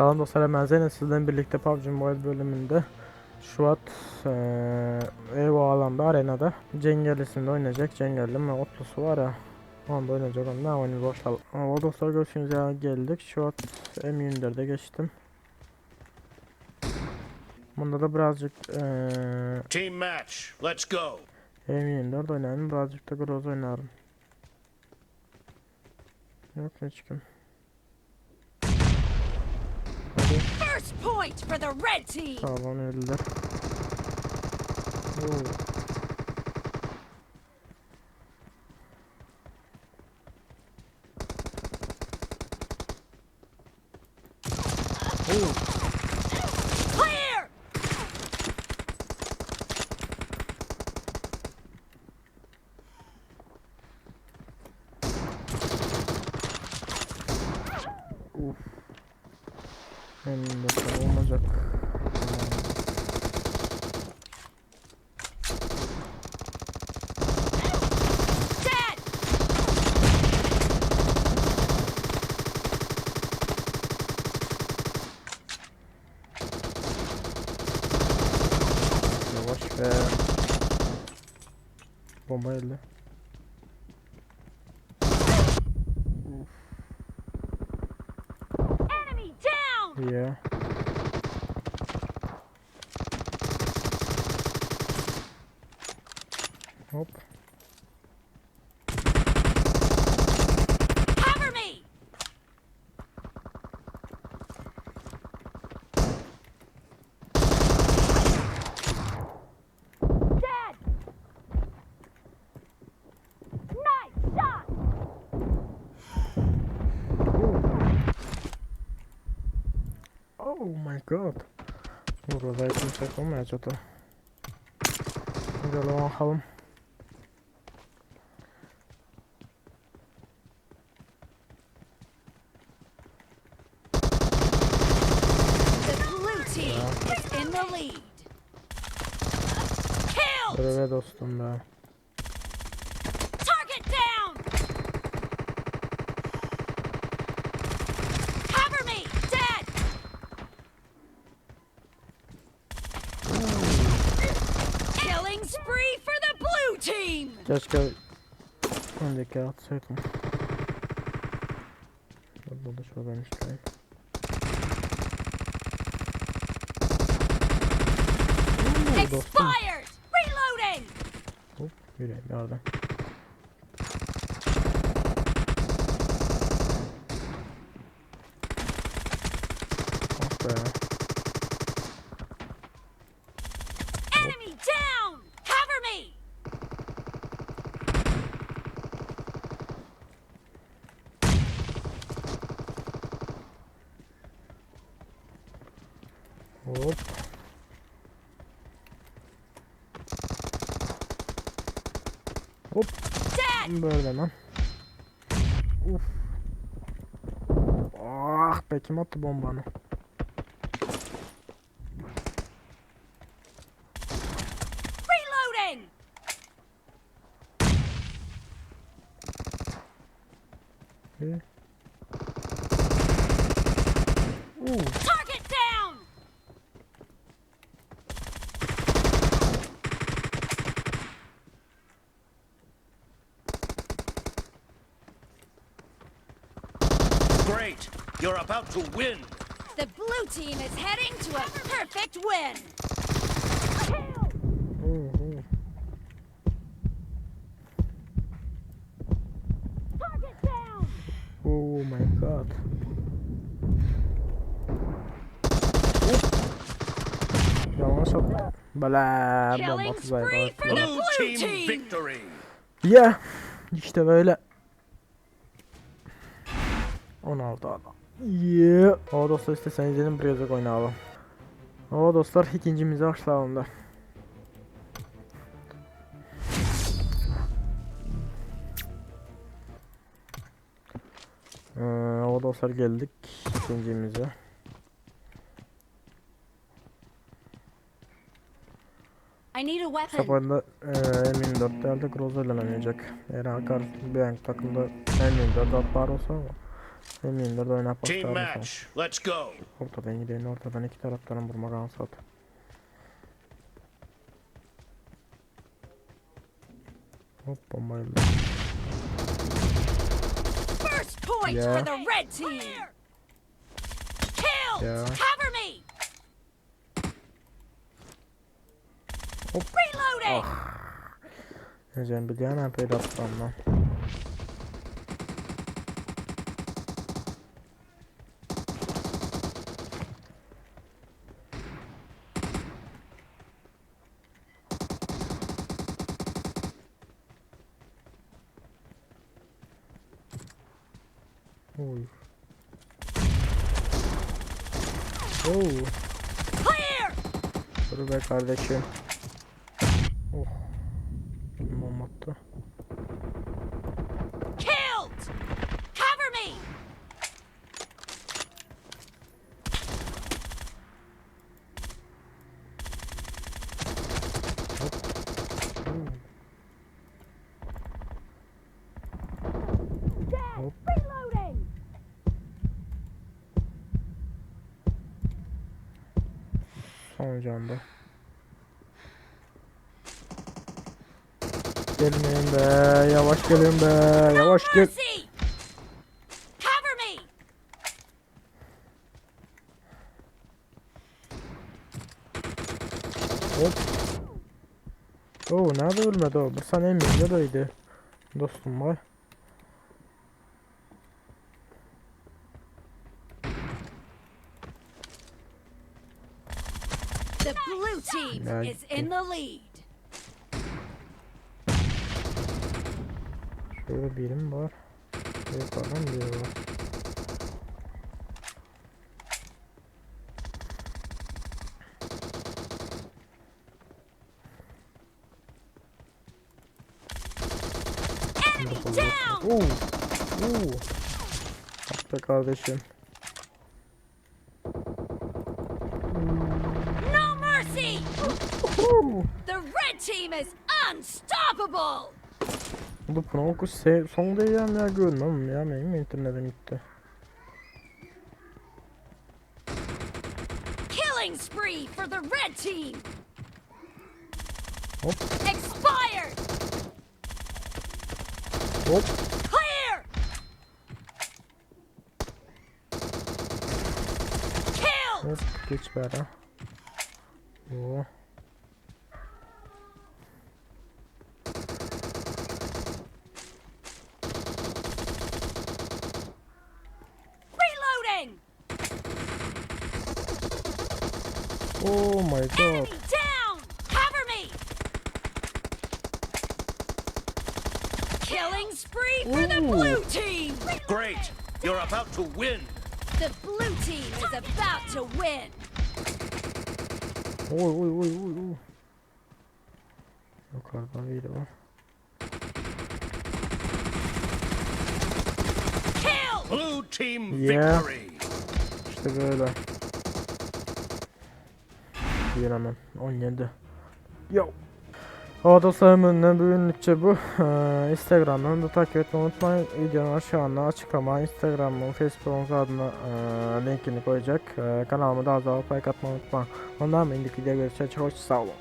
Salam dostlar ben Zeynep sizden birlikte PUBG Mobile bölümünde şu at eee Evo alanda arenada Cengelisinde oynayacak Cengelli mi otlusu var ya Onda oynayacak onda oyunu başlayalım. O dostlar görüşürüz ya geldik şu at M24'e geçtim. Bunda da birazcık eee Team match. Let's go. M24 oynarım birazcık da Groza oynarım. Yok ne çıkım. Hadi. First point for the red team. Sağlam öldüler. Oo. Oo. Clear. Uf. Hem de olmayacak. Dead. Yavaş be. Bomba geldi. Enemy down. Yeah. Hop. Cover me. Dead. Nice shot. Oh my god. Burada kimse olmayacak da. Güzel bakalım. The blue team is in the lead. Killed. Böyle dostum be. Target down. Cover me. Dead. Killing spree for the blue team. Keşke önceki atsaydım. Burada da şuradan çıkayım. Oo, dostum. Expired. Reloading. Hop yüreğim yardım. Ah be. Enemy down. Cover me. Hop. Hop. Dead. Böyle lan. Uf. Ah be kim attı bombanı? Reloading. İyi. Oo. Target down. Great. You're about to win. The blue team is heading to a perfect win. Killed. Oo, oo. Target down. Oh my god. Hop. Yanlış attım. Bela bomba Killing tuzağı. spree for the Blue blue team team. victory. Yeah. İşte böyle. 16 adam. Yeah. O dostlar isteseniz gelin birazcık oynayalım. O dostlar ikincimizi başlayalım da. Ee, o dostlar geldik ikincimize. I need a weapon. Sabahında e, M24 geldi Groza ile oynayacak. Eren Akar bir takımda M24 atlar olsa ama. M24 oynap Team başlarım. match. Let's go. Ortadan gidelim ortadan iki taraftan vurmak ansat. Hop bombayla. First point Yeah. for the red team. Killed. Yeah. Cover me. Hop. Reloading. Necəm bilýän peýda atlandan. Oy. Oh. Clear. Dur be kardeşim. Oh. Bomba attı. Killed. Cover me. Hop. Reloading. Son canda. Gelmeyin be, yavaş gelin be, No yavaş gel. mercy. Cover me. Hop. Oo, nerede ölmedi o? Bu sen emin de Dostum var. The blue team Yeah, is in the lead. Şöyle birim var. Yukarıdan biri var. Enemy down. Oo. Oo. Bak be kardeşim. No mercy. Oo. The red team is unstoppable. Bu Pronku se son diýýän ya görmem ya benim internetim gitti. Killing spree for the red team. Hop. Expired. Hop. Clear. Killed. Hop geç bera. Oo. Reloading. Oh my god. Enemy down. Cover me. Killing spree for the Ooh. blue team. Great. You're about to win. The blue team is about to win. Oy oy oy oy oy. Yukarıdan biri var. Kill. Blue team Yeah. victory. İşte böyle. Bir hemen 17. Yo. Hava dostlarım önünden bugünlükçe bu. Ee, Instagram'dan da takip etmeyi unutmayın. Videonun aşağına açıklama Instagram'ın, Facebook'un adına e, linkini koyacak. E, kanalıma da az daha like atmayı unutma. Ondan mı indiki videoya görüşürüz. Hoş sağ olun.